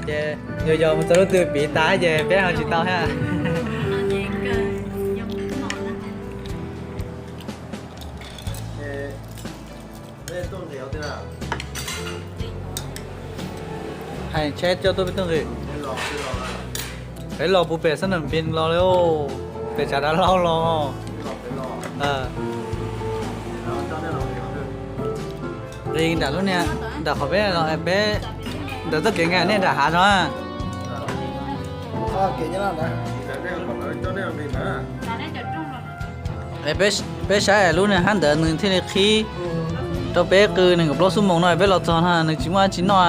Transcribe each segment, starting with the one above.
Ces yog yog mus txog lub twg piv tas ces peb ho tsis tau thiab. Hais tsheb coj tuaj peb tuaj nqis. Peb los puv pem xab nam pin los li, pem tshav dav laug los. Nqis nram lub niag, nram qhov peb los peb, nram txoj kev nqa nej nram hav no. Peb saib lub niag hab ntawd nws thiaj li qhib rau peb qw nees nkaum plaub xuab moos no peb los txog no nws tsis muaj dab tsi noj.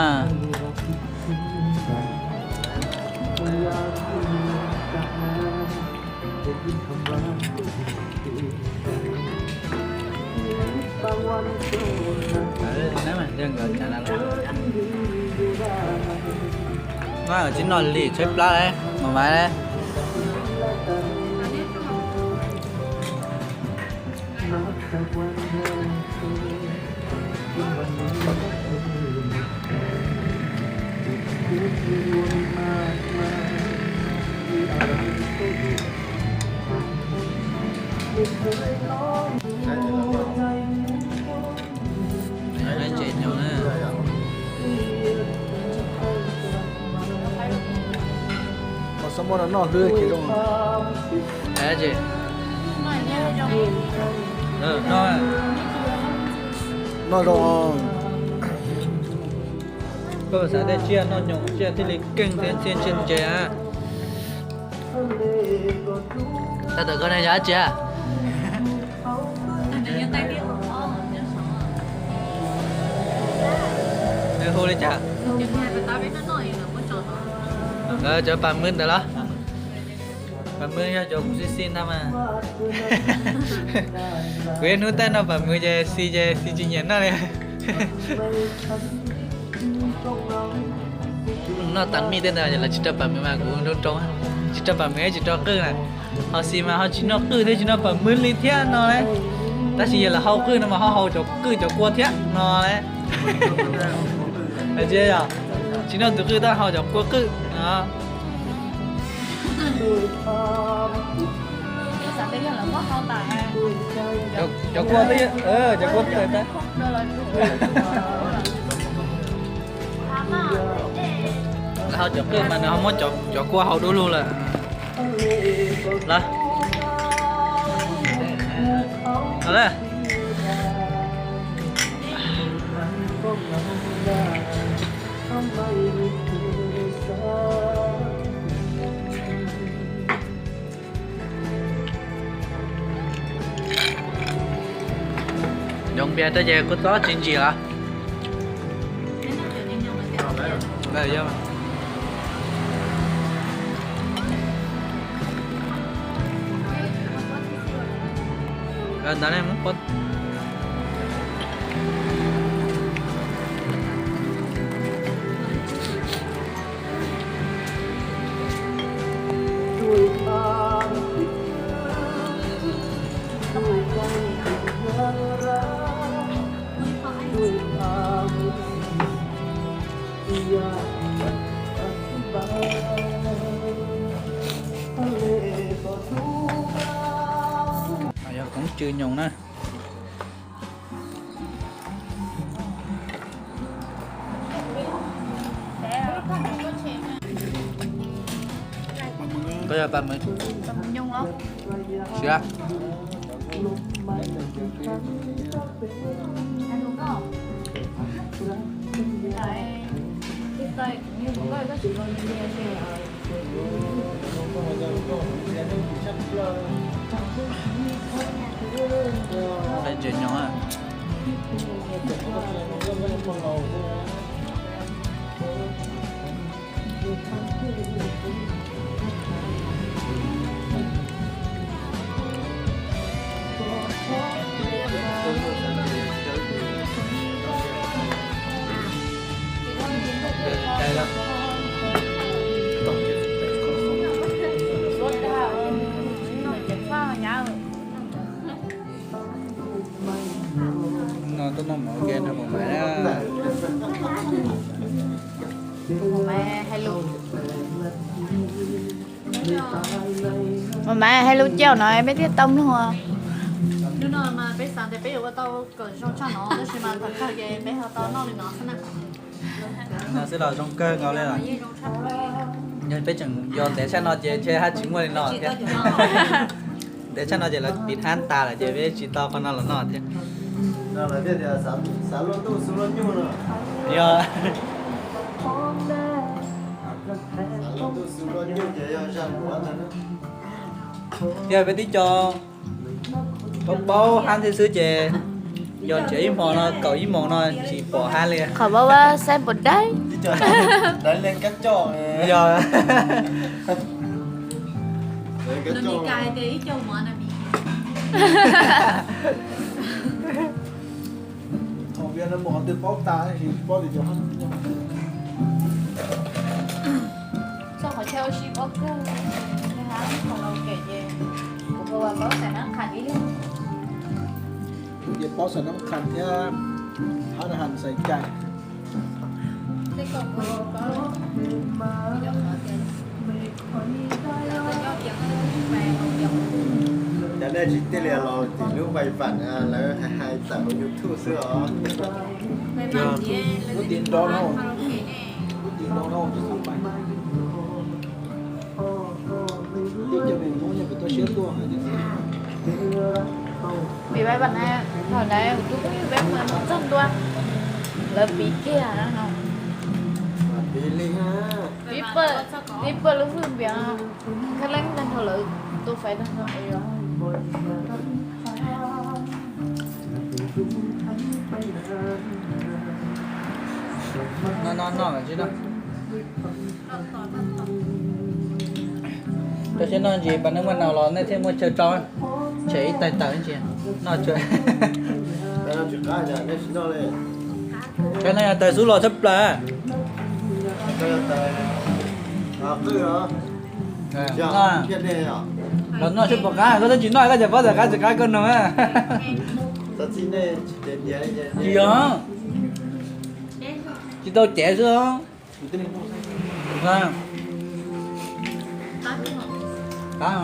Tsis noj lim tshaib plab lawm mas mas lawm. Noj hlwb ces zoo. Noj zoo. Koj xav tej tsiaj noj nyoos tsiaj thiaj li keej thiab tsiaj ntse ntse na. Tau tawm koj ne yog dab tsi? Nws hu li cas? Cov pam mws ntawd los? Pam mws yog cov kuv xib xib ntag mas. Kuv ib hnub tab noj pam mws ces xis ces xis tsis nyiam noj li. Noj tas mij tej ntawd lawv tsis rau pam mws mas kuv nroo nroo, tsis rau pam mws tsis rau qwj na. Ho xis mas ho tsis noj qwj thiab tsis noj pam mws li thiab no lauj. Tab sis yog lawv hau qwj no mas ho hau cov qwj cov kua thiab no lauj. Tsis noj tus qwj tab hau cov kua qwj no. Cov kua, cov kua lawv hau cov qwj mas nws ho muab cov kua hau du lug lawm. Los, Yoov npias rau ces kua txob tsis ntsim los? Ntawd ne, muab pov. Yog koob tsw nyoos na. Koj yog pam mws siab. Ntses nyoos. No tuaj noj mov ua ke nrog Pov Maiv na. Mas mas hais lus caum no peb thiaj tau mloog. Hnub no mas peb xav tias peb yuav ua tau kom zoo tshaj no, tab sis mas thaum kawg ces peb ho tau noj li no xwb na. No xwb los zoo kawg nkaus li los. Yog peb tseem yos ntev tshaj no ces ntshe haj tsis muaj li no thiab. Ntev tshaj no ces lawv piv hab tas lawm ces peb tsis tau qhov no los noj thiab. Yog thiab peb tib co paub paub hab thiab xwb ces yog nrhiav ib hmo no kaum ib moos no tsis pom hab li. Qhov paub paub saib puas dai. Yog. Txoj qhov chaw ua si paub kawg, hab qhov laus kev ces kuv puas paub xam nab qhas ib yam. Kuv ces paub xam nab qhas thiab hab ham xais cai. Cov nej tsis tij li los tim lub vais vam lawv hais hais tawm hauv YouTube xwb os. Lub tim nrov no, lub tim nrov no tsis tau pais. Vim vais vam na, thaum ntawd kuv twb pib peb mus txog ntua, lawv piv kiag no. Pib pawg, pib pawg lub hwj npiav, khab leeb tag nrho lawv tua faiv tag nrho. No no no, rau siab noj ntsis pas neej muaj nau los nej thiaj muaj chaw rau, tshem ib tais tawm ntsis noj tsuag. Cov no yog tais xub los tshaj plaws. Los noj seb puas qab, koj twb tsis noj koj cas paub tias qab tsis qab koj nug. Tsis yog, tsis tau cev xwb. Qab.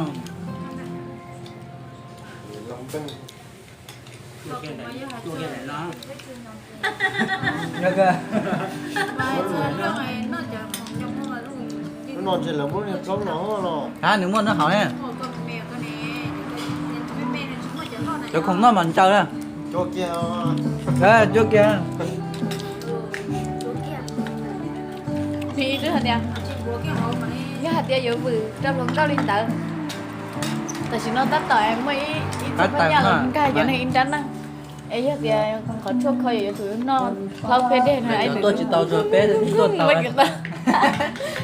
Lub no ntshe lawv muab niag plaub no los. Hab, nws muaj nws hauv ne. Cov khoom noj mas ntshaw na. Cuab kiag. Cuab kiag. Yog hais tias yuav vwm rau hluas nkauj li ntawd, tam sim no tab tom muaj ib tug poj niam los nkag cov neeg ib nrab neeg. Es yog tias qhov tshuaj kho yuav tsum noj plaub peb deg no. Tuaj tsis tau, peb tuaj tau.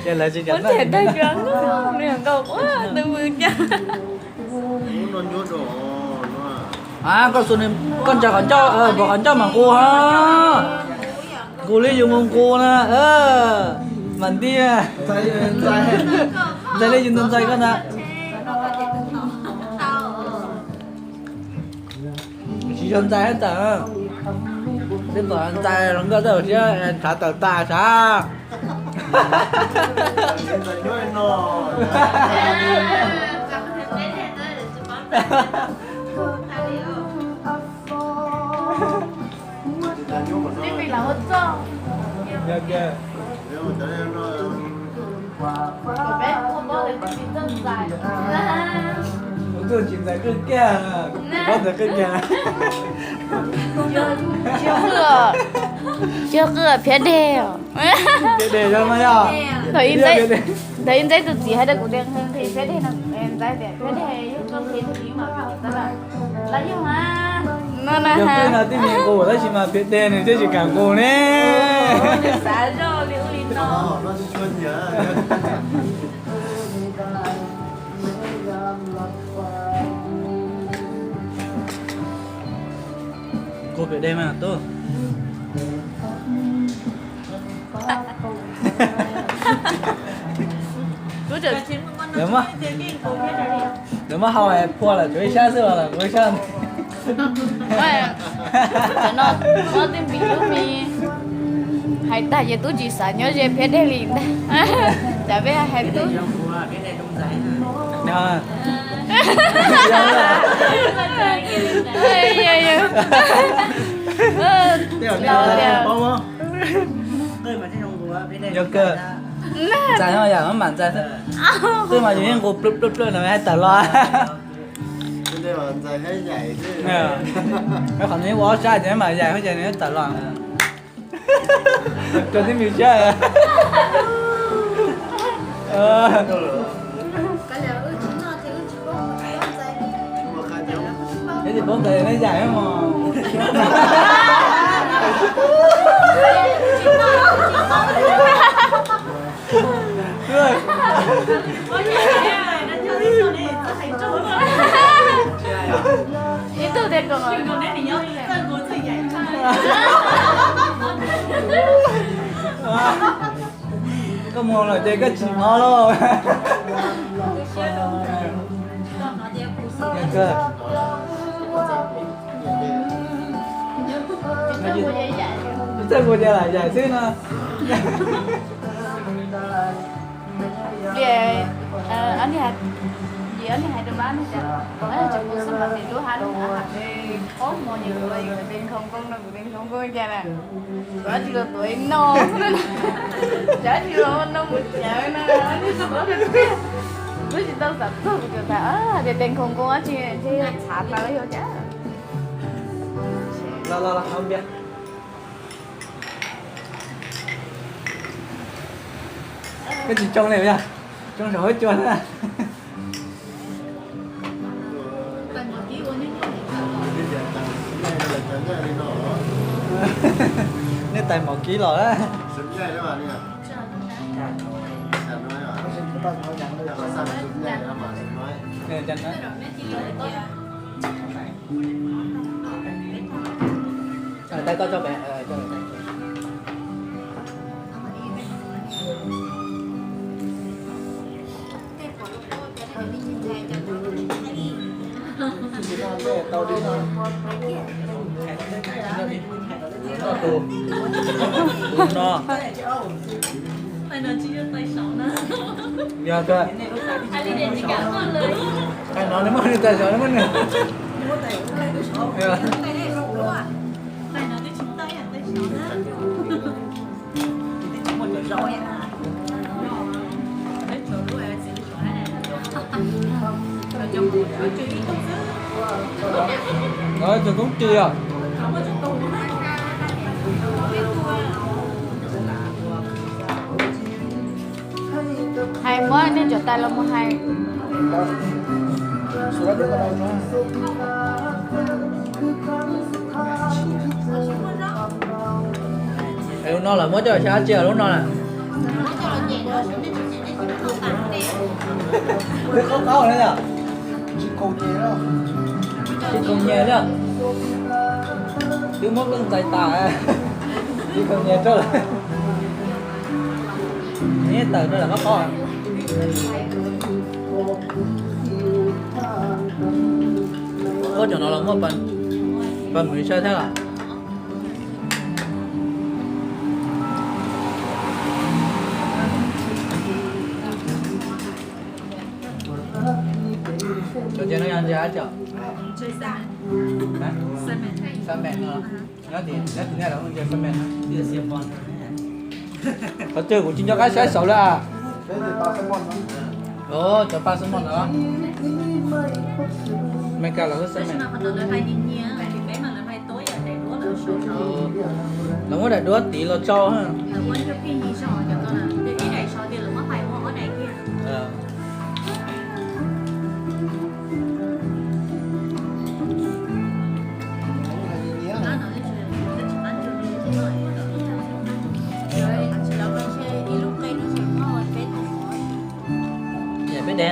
Ces lawv tsis muab cov tag cua nws nkauj ua tus vwm cas. Koj xu, koj ntsaws qhov ncauj, pom qhov ncauj mas nqus ho. Nqus li yus mus nqus na. Mas ntiag, ntxais li yus ntxais koj ntag. Tsis yog ntxais hab tawm, tej pom ntxais los nkauj tej siab ntshav tawm tas sav. Kuv tuaj tsis ntxais qwj kiag, kuv paub ntxais qwj kiag. Tsis yog qwj, phiab deg os. Phiab deg no yog. Thaum ib ntxaib tus txiv hais rau kuv tias nqhis phiab deg no, ntxaib tias phiab deg yog qwj nqhis tus txiv mas, lawv yog mas no na. Yog qwj no tij me nqus tab sis mas phiab deg nws thiaj tsis kam nqus ne. Xav zoj li ub li no. Nqus phiab deg mas tub. Lawv muab hau phua lawm tsuav ib sab xwb los lawm ib sab. Cov no muab tej npis lub me Hais tag ces tub tsis xav nyob ze Phiab Dej li ntag. Cas peb hais tub. Ntxais no yam mam ntxais. Twb mas yus yeej nqus plub plub plub no hais tawm los. Qhov nws ua ob sab ces mam yaim ces nws tawm los. Rau tib me siab. Peb tsis paub ntxais nej yaim mos. Ib tug tias kom koj mus lawm ces koj tsis hnov lauj. Txawj ua ces lam yaim xwb no. Ob niag hais rau mab tias, tseem kuv xwb mas tim lub hab, ob hmo ces kuv los yus tes nkhoos koob no, kuv tes nkhoos koob cas na. Kuv tsis los tuav ib no, kuv tsis los ua no mus cawv na. Kuv tsis tau xav txog, kuv tsuas xav hais tias tes nkhoos koob dab tsi ntshe yog txhav tau yog cas. Los los los, npias. Koj tsis tsoo li yog? Tsoo saum huab cua na. Nej tais mov kib los na. Tais koj tso pem. No, yog kawg. Tais no nws muaj nws tais saud, nws muaj nws. Cov koob cw os. Hais muab nej cov tais los mus hais. Es lub no los muab coj xyab tsi lub no na. Twb qaub qaub na yom. Tsis kaus nyeg li. Twb muab leej ntxais tas, tsis kaus nyeg rau lawm. Neb tawm rau lawm qaub qaub. Ua cov no los muaj pas mws saib thiab los. Cov ntses no yog ntses dab tsi? Xab mem no. Nyob tim, nyob tim nej lawv hu ntses xab mem no. Qhov twg kuv tsis nco qab saib saud lawm a. Cov paj xab mem no. Meskas lawv hu xab mem. Lawv muab daim duab tid los tsau. Peb de.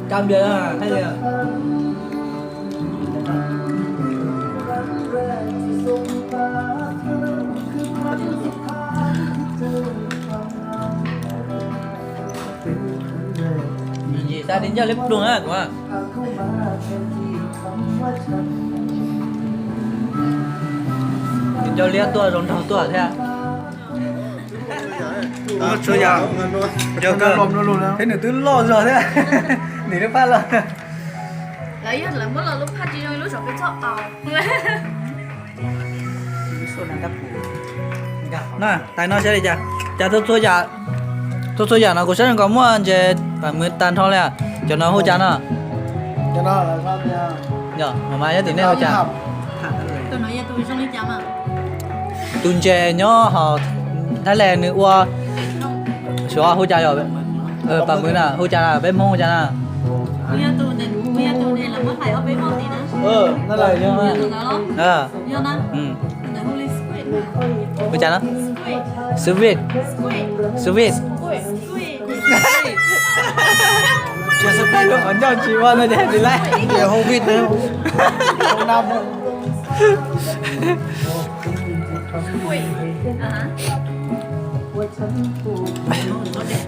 Cambia, cambia. Li ncauj liab ploog na kuv. Nws cov liab tuaj zoo nraug tuaj thiab. Tsuas yog, yog kawg, thiab nws twb loj zog thiab. Nws lub phaj loj. Lawv yog lawv muab los lub phaj tsis zoo lub saum peb txhob aus. Na, tais no saib li cas? Cas txhua txhua yam, txhua txhua yam no kuv saib zoo nkaus muaj ntses pam mws tag nrho li. Cov no hu cas no? Yog, mas nyob tim nej hu cas? Tus ntses nyob hauv Thaib Leej nws ua, xyov hu cas yog, pam mws na hu cas na, peb Hmoob hu cas na? Hu cas no? Squid. Squid. Qhov ncauj tsis ua no ces tsis laib.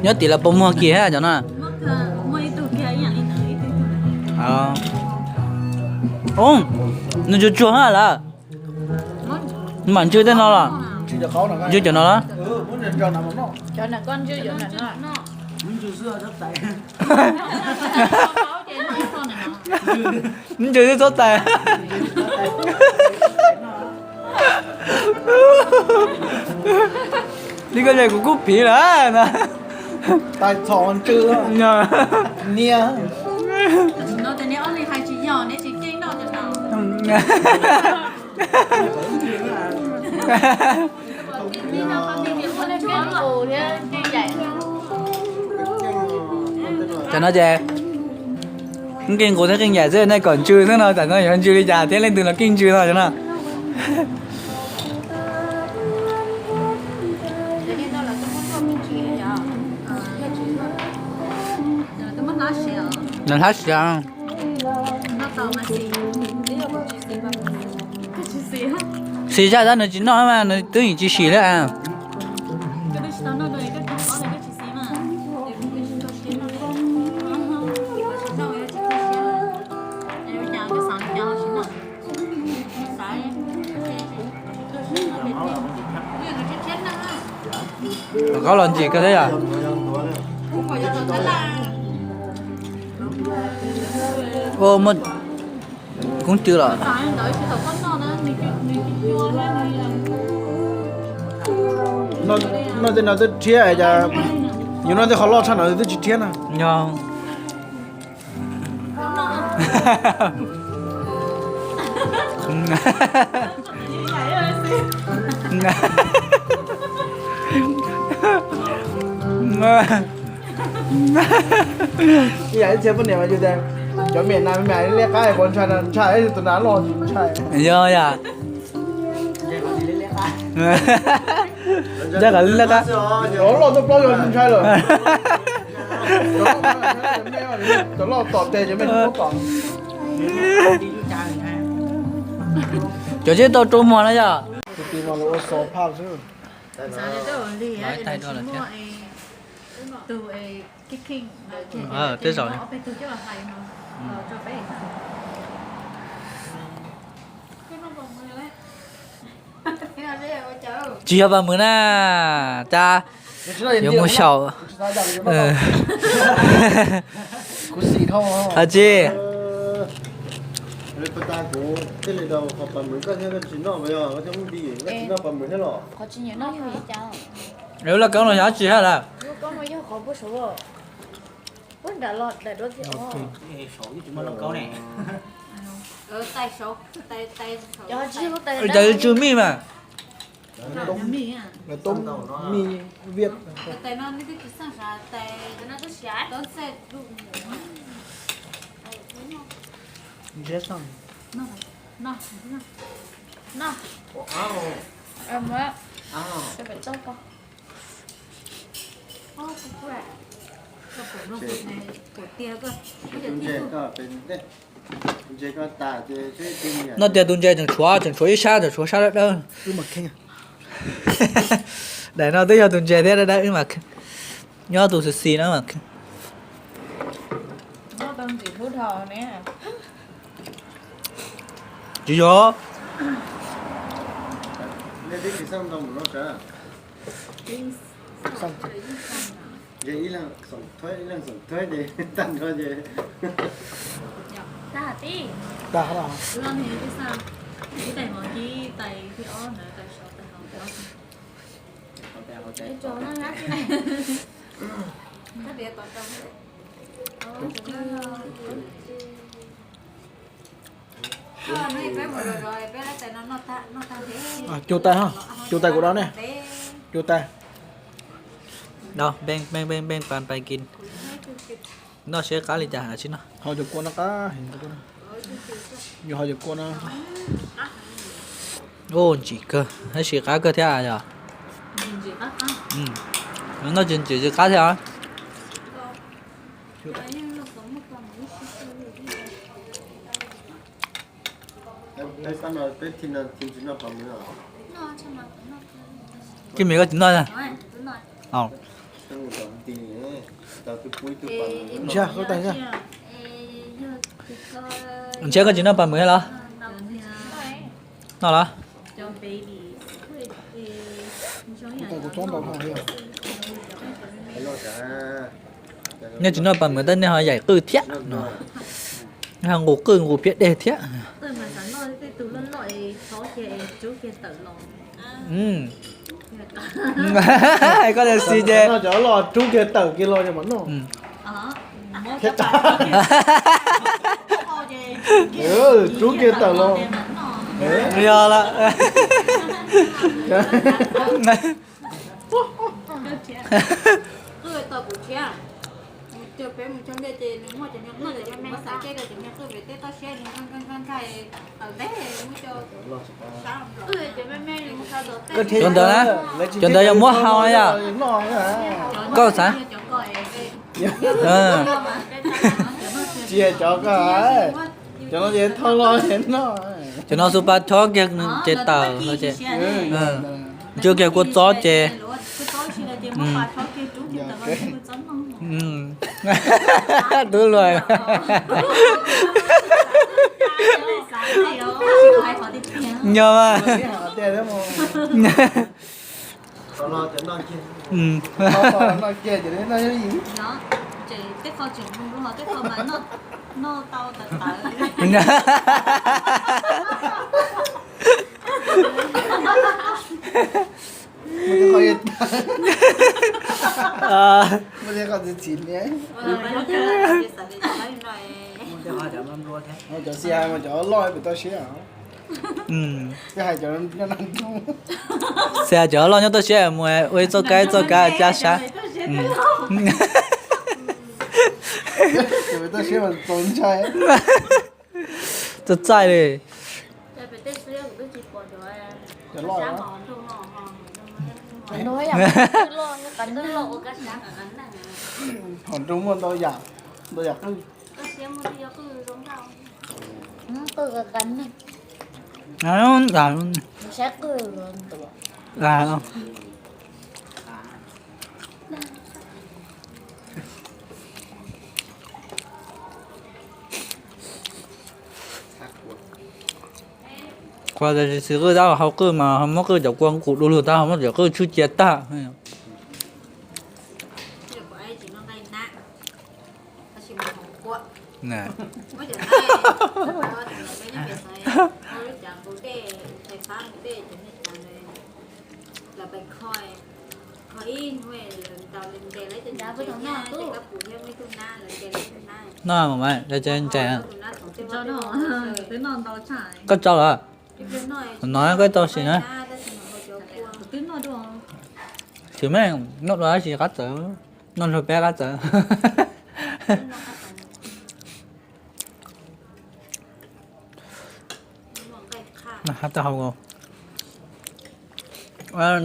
Nyob tim los puas muag kiag cov no? Nws tsuag tsuag lawm. Mam ntsw tej no los? Ntsw cov no los? Ntsw twb txhob tais. Li koj ces kuv kub phiv lawm na. Cov no ces keej nqus thiab keej yaim xwb, nej kom ntsw xwb no, tam no yuav ntsw li cas thiab leej twg los keej ntsw no cov no. Nws hlab siav. Xis zaj tab nws tsis noj mas nws twb yeej tsis sim li. Rov qab los ntsim kawg thiab yom. Ua muaj koob cw los. Noj tej no twb rhiab, yus noj tej qhov loj tshaj no twb tsis rhiab na. Yog. Ib yam ib txhia poj niam mas yus tias cov me nas me me liab qab es puas ntshai na, ntshai tus nas loj tsis ntshai. Yog yam. Ntshai qhov liab qab. Cov loj tuaj plaub yog tsis ntshai lawm. Cov loj tom tes cov me tsis paub tom. Cov zeb tau rau muag na yom. Tej zaum tsis yog pam mws na, cas yuav mus xyaum. Qhov tsis Lub lauj kaub no yog dab tsi hab lawm? Cas yuav tsw mij mas. Noj tias tus ntses tseem tshuav, tseem tshuav ib sab, tseem tshuav sab dawb dawb. Daim no twb yog tus ntses thiab dawb dawb wb mas, nyob tus xis xis no mas. Tsis yog. Nej twb tsis xav ntau mus no sav. Ces ib leeg xoom thuab, ib leeg xoom thuab ces tag nrho ces. Tag. Cug tais, cug tais kuv dab ne, cug tais. Noj siab qab li cas tsis noj. Ho cov kua no qab, yus ho cov kua no. Ub, ntsim kawg, tab sis qab kawg thiab yog. Noj tsis ntsim tsis qab thiab. Koj me koj tsis noj. Ntshe koj tsis noj pas mws los? Noj los? Nej tsis noj pas mws tab nej ho yaim qwj thiab no. Nqus qwj nqus phiab dej thiab. Koj xis ces cov los rub kiag tawm kiag los mas noj. Rub kiag tawm los. Yog lawm. Cov ntawd na, cov ntawd yog muab hau yom. Koj xav. Tsis yog cov ko, cov no ces thauj los noj. Cov no xu pa chob kiag ces tawm ces, ntsuab kiag kua txob ces. Tub luag. Yog mas. Cov xi hais mas cov loj pem toj siab. Xi hais cov loj nyob toj siab mus ua ib txoj kab txoj kab cab sab. Txaij txaij li. Hom nroog muaj ntau yam, ntau yam qwj. Qhua tas txiv qwj tab hau qwj mas ho muab qwj cov kua nqus du lug tab ho muab cov qwj tshwj cia tag. Noj mas, ntses, koj tsau lawm? No koj tau sim na. Tsis me, noj dua tab sis qab txawv, noj nrog peb qab txawv.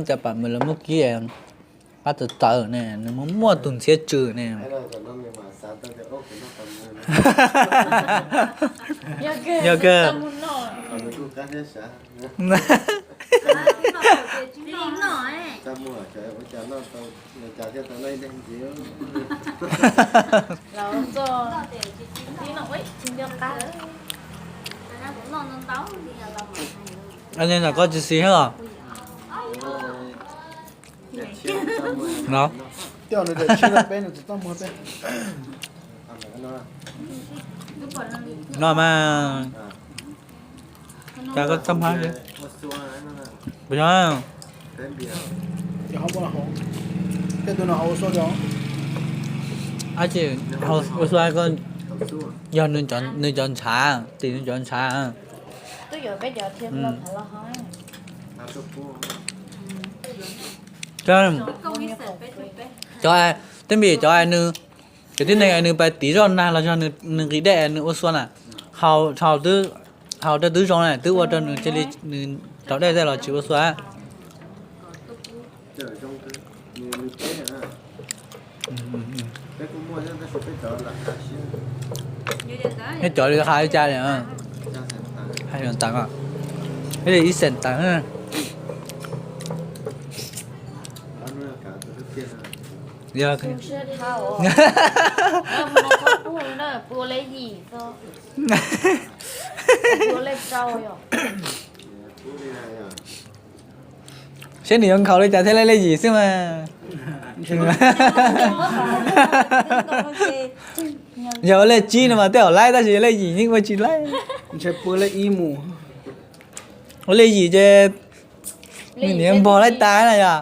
Cas pam mws los muab kib. Pab txawv txawv ne, nws muaj muaj tus ntxhiab tswv ne. Yog kawg. Koj tsis xis thiab los? No mas, cas koj txaj muag. Puas yog? Ab tsi, ua xua, yog nws cov ntshav, tim nws cov ntshav. Cov, tej npis cov nws, cov tib neeg nws pais tiv zoj nag los yog nws nqis dej nws ua xua na, haus rau twb zoo na, twb ua rau nws cia li nws rau dej tej los tsis ua xua. Neb cov li hais li cas li? Hais ib xeem tawv. Saib nws yuav nkhaus li cas thiaj li lej yim xwb mas. Yog ua lej tsib no mas tej zaum laib tab sis lej yim yeej ua tsis laib. Ua lej yim ces nws niam npog laib tas na yog.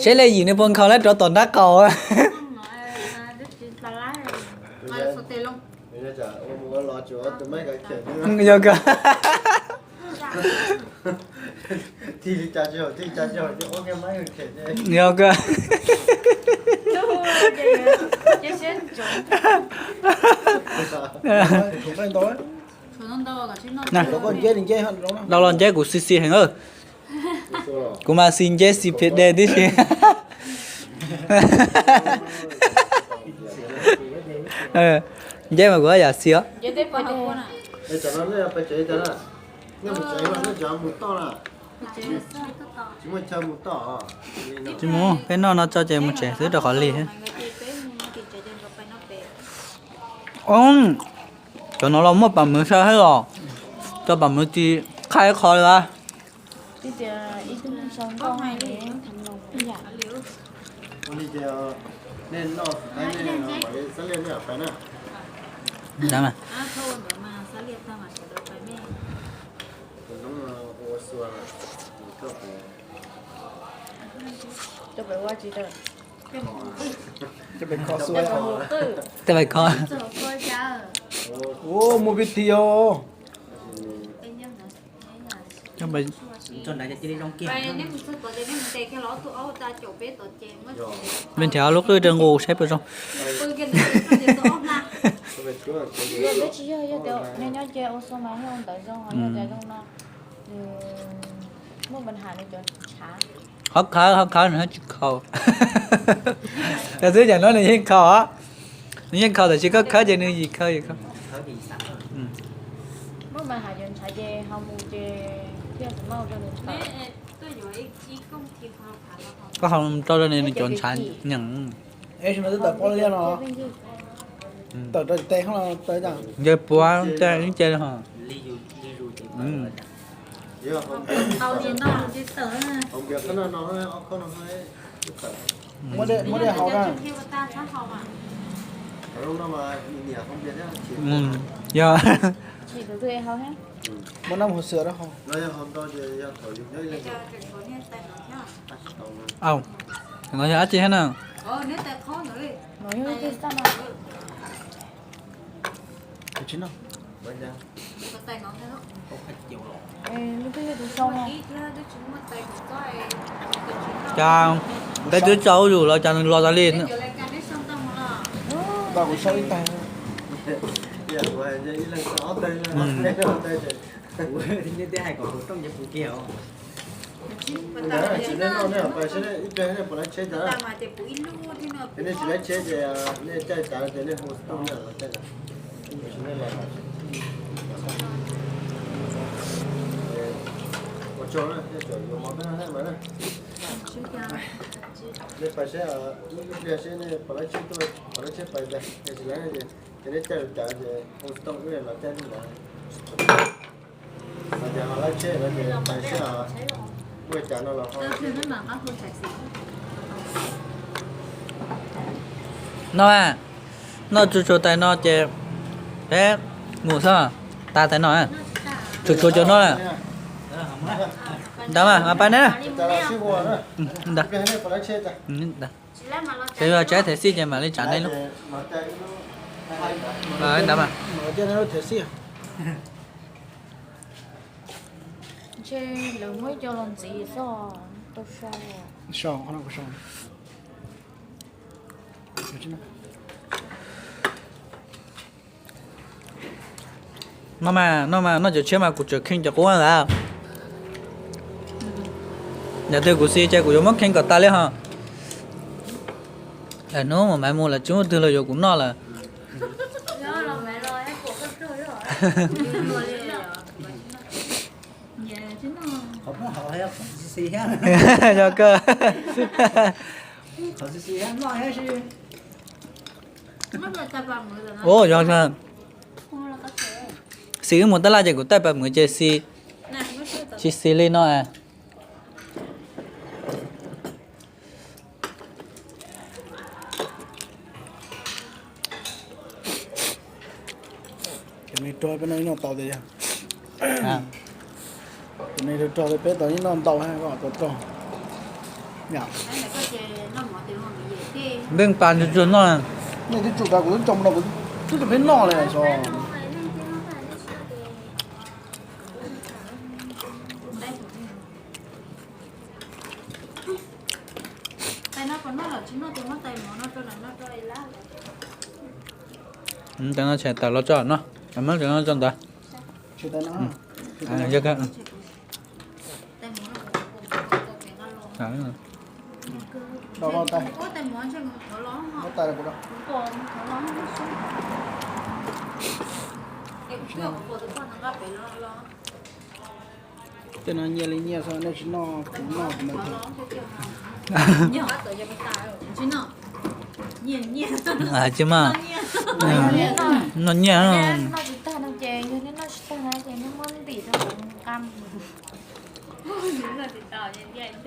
Saib lej yim nws puas nkhaus laib rov tom nrab qaum. Yog kawg. Yog kawg. Los los nceb kuv xis xis heev. Kuv mas xis nceb xis phem dej tib si. Nceb mas kuv yam xis os. Tsis mus, peb noj no tso ces mus tsev xwb rau qhov lig. Cov no los muaj pam mws saib thiab los, cov pam mws tsis qhaij ib qho li as. Tej pais kho. Mus pib ti os. Peb nrhiav lub qwj rau nqus saib puas zoo. Twb tsis yog, yog tias nyob nyob ces ua xua mas yog ntawd zoo, yog tias zoo no nws muaj pab ham nws cov ntshav. Qhov khawv, qhov khawv nws tsis khaus. Yog xwb cas no nws yeej khaus os. Nws yeej khaus tab sis koj khawb ces nws yim khaus yim khaus. Muaj pab ham cov ntshav ces ho mus ces thiaj tsis muaj rau nws khaus. Koj ho rau nws cov ntshav nyeem. Nce puav, nce, nce ho. Yog. No yog dab tsi thiab na? Cas peb twb tso hauj lwm los cas nws los tas li. Tsis nej noj nej pais seb ib pliag nej puas laib tsheb cas na. Yog nej tsis laib tsheb ces nej caij tav ces nej hu tooj nej los caij. Tsis nej los ua tsaug na, nej tseem yuav mov peb no na mas na. Nej pais seb ib pliag seb nej puas laib tsheb tuaj, puas laib tsheb pais cas, yog tsis laib ces nej caij tav ces hu tooj nej los caij ntawd. Los ces ho laib tsheb no ces pais seb muaj cas no los ho. Noj, noj tsuag tsuag tais no ces peb mus xwb, tas tais no. Tsuag tsuag cov no. Ntawd mas pais ne. Ntawd. Ces yog tsaib thaiv xij ces mam li tsav nej lub. Ntawd mas. Ntshe lawv muab ib co los ntxiv xwb, tau sau. Noj mas, noj mas, noj cov tshiab mas kuv tseem kheej cov qub ntawd. Yog twg kuv xis ces kuv yuav muab kheej kom tas li ho. Hnub mas Maiv mus lawm tsis muaj twg los yuav kuv noj lawm. Yog kawg. Ua yog, xis wb mus tab laj ces kuv taij pas mws ces xis, tsis xis li no. Ces nws rog peb noj ib noj tau tias yog, ces nws rog rog peb tau ib noj ntau ko tau rog. Npeej pas ntsuag ntsuag noj. Nej twb tsum tas kuv twb coj mus no kuv twb rau peb noj li os. Tais no tsis tas los tso no, muab tais no tso ntawd. Tej no nyiaj li nyiaj xwb, nej tsis noj kuv noj kuv mas. Tsis mas, noj nyiaj.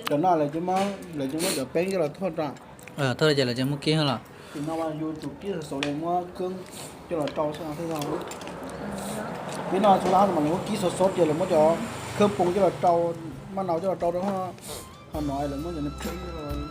Cov no lawv, lawv cov muab cov peeb coj los thauj rau. Thauj ces lawv cov muab kib los. Ces no yus tus kib xov xov li muab kheeb coj los rau xwb. Peb no txhua lab mas lawv muab kib xov xov ces lawv muab cov kheeb poos coj los rau, maj nau coj los rau rau. Ho no lawv muab cov peeb coj los